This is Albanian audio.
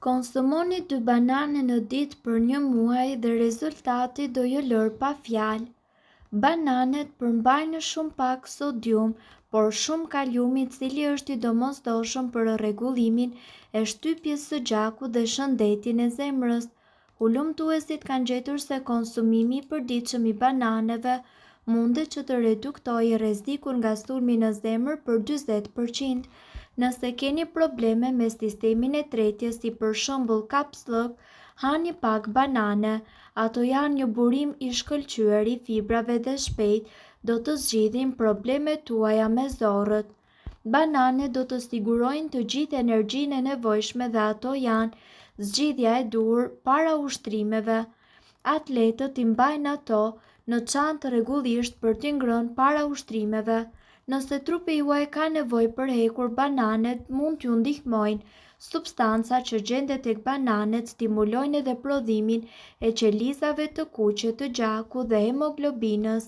Konsumoni dy banane në ditë për një muaj dhe rezultati do ju lërë pa fjalë. Bananet përmbajnë shumë pak sodium, por shumë kalium i cili është i domosdoshëm për rregullimin e shtypjes së gjakut dhe shëndetin e zemrës. Hulumtuesit kanë gjetur se konsumimi i përditshëm i bananeve mundet që të reduktojë rrezikun nga sulmi në zemër për 40 për qind. Nëse keni probleme me sistemin e tretjes si për shembull kapsllëk, hani pak banane. Ato janë një burim i shkëlqyer i fibrave dhe shpejt do të zgjidhin problemet tuaja me zorrët. Bananet do të sigurojnë të gjithë energjinë e nevojshme dhe ato janë zgjidhja e duhur para ushtrimeve. Atletët i mbajnë ato në çantë rregullisht për t'i ngrënë para ushtrimeve. Nëse trupi juaj ka nevojë për hekur, bananet mund t'ju ndihmojnë. Substanca që gjendet tek bananet stimulojnë edhe prodhimin e qelizave të kuqe të gjakut dhe hemoglobinës.